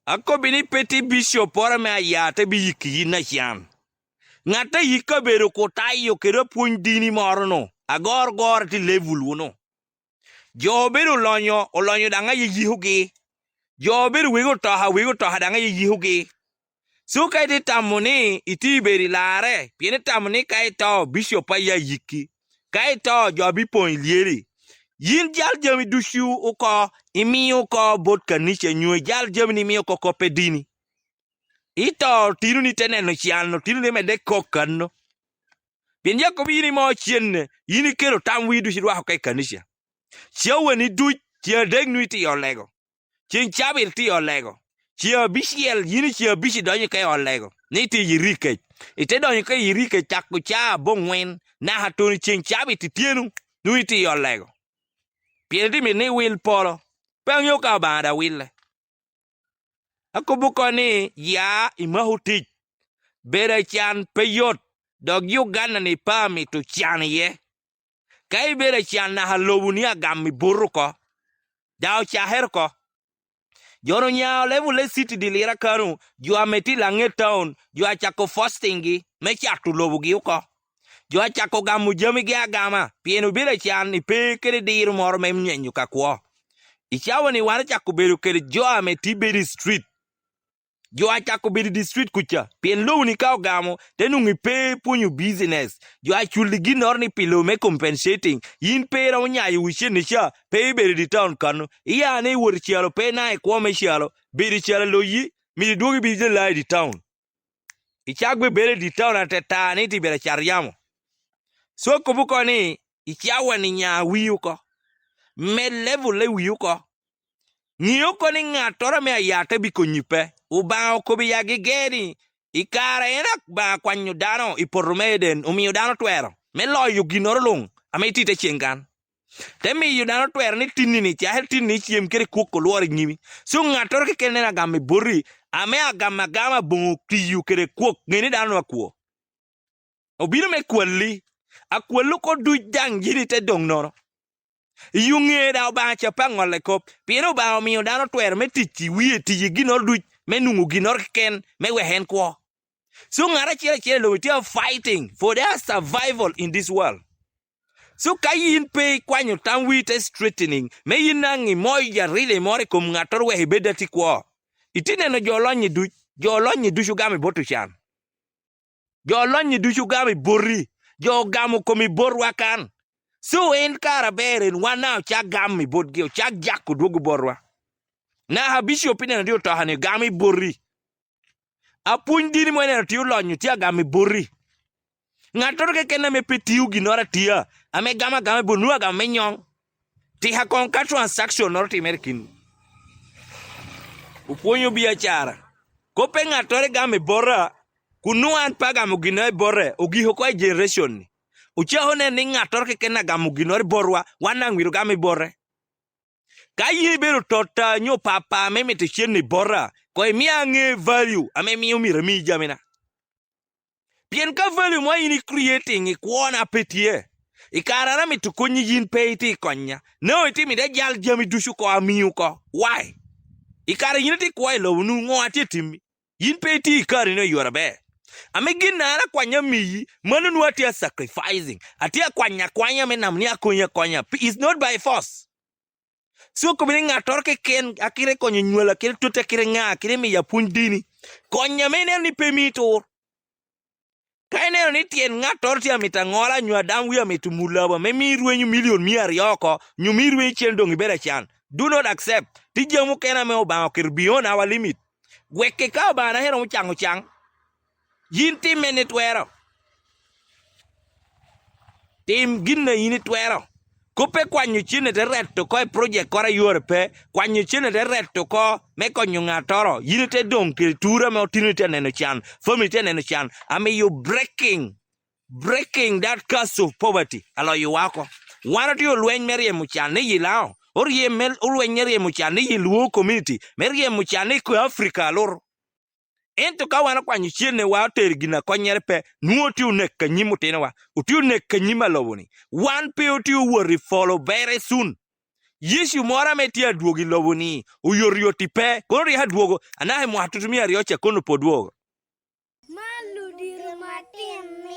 Akobi ni pe tye bicop ora me aya te biyiki in acan. Ngat a yik kabedo kutayo kede apwony dini moro no, agoro goro tye level wu no. Jo bedo olonyo, olonyo dang aye yikogi. Jo bedo wegi otoka, wegi otoka dang aye yikogi. So ka itye tamo ni itye bedo i larre, pien itamo ni ka ito bicop aye ayikki, ka ito jo bipong i lyeli. In jal jami ducu oko imiyo oko bot kanica nyo ijal jamini imiyo oko kop pe dini. Ito otinoni te neno can, otinoni medde kok kano. Pien Yakobo in imo cenne, in ikelo tam wii ducu irwako ka i kanica. Cawa-ni duc, ceng adek nongo itye i ot lego, ceng cabit itye i ot lego, ceng abicel in i ceng abic idonyo ka i ot lego ni itye i rii kec. Ite donyo ka i rii kec cako caa abongwen naka toni ceng cabit ityeno nongo itye i ot lego. Pien itye mito ni iwil polo. Pe angeyo ka Lubanga dong wille. Akobo ko ni ya imako tic. Bedo acan pe yot dok Uganda ni pe amito can iye. Ka ibedo acan naka lobo ni agam i buto oko. Da ocakere oko. Jo no nyango level le city di lira kanu, jo ame tye i lange town, jo acako fasting gi me cato lobo gi oko. Jo acako gamo jami gi agama pien obedo acan i pe kede diro moro me nyenyo ka kwo. I cawa ni wan acako bedo kede jo ame tye bedo i street. Jo acako bedo i di street kuca pien lobo ni ka ogamo te nongo i pe pwonyo business. Jo aculli ginoro ni pi lobo me compensating in pe iromo nyayo wi cente ca pe ibedo i di town kanu. Iya ni iwot i calo pe inango i kwo me calo bedo i calo loyi mito idwogi bino ite lai i di town. Icak be bedo i di town atata ni iti bedo acato yamo. So akobo ko ni i cawa ni nya wii oko. Med level le wii oko. Ngiyo ko ni ngattoro me ayatte bikonyi pe. Obanga okobo i agege ni, I kare en Abanga kwanyo dano i poto me Eden, omiyo dano twero me loyo ginnoro lung ame itye i te ceng kan. Te miyo dano twero ni tinni-ni, cake tinni icem kede kwok olworo i nyimi. Co ngattoro keken neno agamo i boti, ame agamo agama bongo tiyo kede kwok, nge ni dano-nu akwo. Obino me kwalli, akwalli oko duc dang jini te dong nono. I yo nge da Obanga ca pe angolle kop, pien Obanga omiyo dano twero me tic i wiye, tic i ginoro duc, me nungo ginoro keken me wek en kwo. So ngat acel acel i lobo tye a fighting for their survival in this world. So ka in pe ikwanyo tam wii te straightening me in nang imoyo jaride moro i kom ngattoro wek ibed atye kwo, itye neno jo olonye duc, jo olonye ducu gamo i bot ocan. Jo olonye ducu gamo i boti, jo ogamo komi botwa kan. So en kare aber en wan na ocak gamo i botgi, ocak jako dwogo botwa. Naka bishop ineno tye otoka ni gamo i boti. Apwony dini mo ineno tye olonyo tye agamo i boti. Ngat keken ame pe tiyo ginoro atiya, ame gamo agama i boti, nongo agamo me nyong. Tika kong ka transaction moro otimere i kinwu? Wupwonyo biacara. Ko pe ngattore gamo i bota, kun nongo an pe agamo ginoro i bote, ogiko oko i generation-ni. Wucako neno ni ngattoro keken agamo ginoro i botwa, wan nang myero ogam i bote. Ka in ibedo tota nyo papa me mito cente i bota, ko imiya ange value ame imiyo myero amiyi jamina. Pien ka value mo in i creating i kwona pe tye, i kare an amito konyi yin pe itye konya, nongo itye miti ajal jami ducu oko amiyi oko. Why? I kare yin itye kwo i lobo nu, ngo atye timmi? Yin pe itye i kari nongo i yore aber. Ame gin na an akwanya amiyi, mano nongo atye a sacrificing, atye akwanyo akwanya me namo ni akonyi akonya. It's not by force. Ci okobo ni ngattoro keken akite konyo nywal, akite tute, akite nga, akite miyo apwony dini. Konya me ineno ni pe miyi tur. Ka ineno ni tyen ngattoro tye amito angola nyo adam wiye amito mulaba me miyi rwenyo milion miya aryo oko nyo miyi rwenyo cen dong ibedo acan. Do not accept. Tye jami mukene ame Obanga oketo beyond our limit. Wek ka Obanga na romo cango cang. In timme ni twero. Tim gin ma in itwero. Koppe kwanyo cente te reto ko i project kore yore pe, kwanyo cente te reto ko me konyo ngattoro, in ite dong kede tura me otino ite neno can, family ite neno can. I mean you breaking, breaking that curse of poverty aloyo wa oko. Wan otiyo lweny me ryemo can ni yilao, oryem olweny me ryemo can ni yilwo community, me ryemo can ni Africa aluro. Ento ka wan okwanyo cennewa otero i gin akonyere pe, nongo otye onek ka nyim otinowa, otye onek ka nyim alobo-ni. Wan pe otye owot i follow very soon. Yecu moro ame tye adwogo i lobo-ni oyotoyot-ti pe, kono ryeko adwogo anaka i mwaka tutumiya aryo ca kono pe odwogo. Man ludito matino.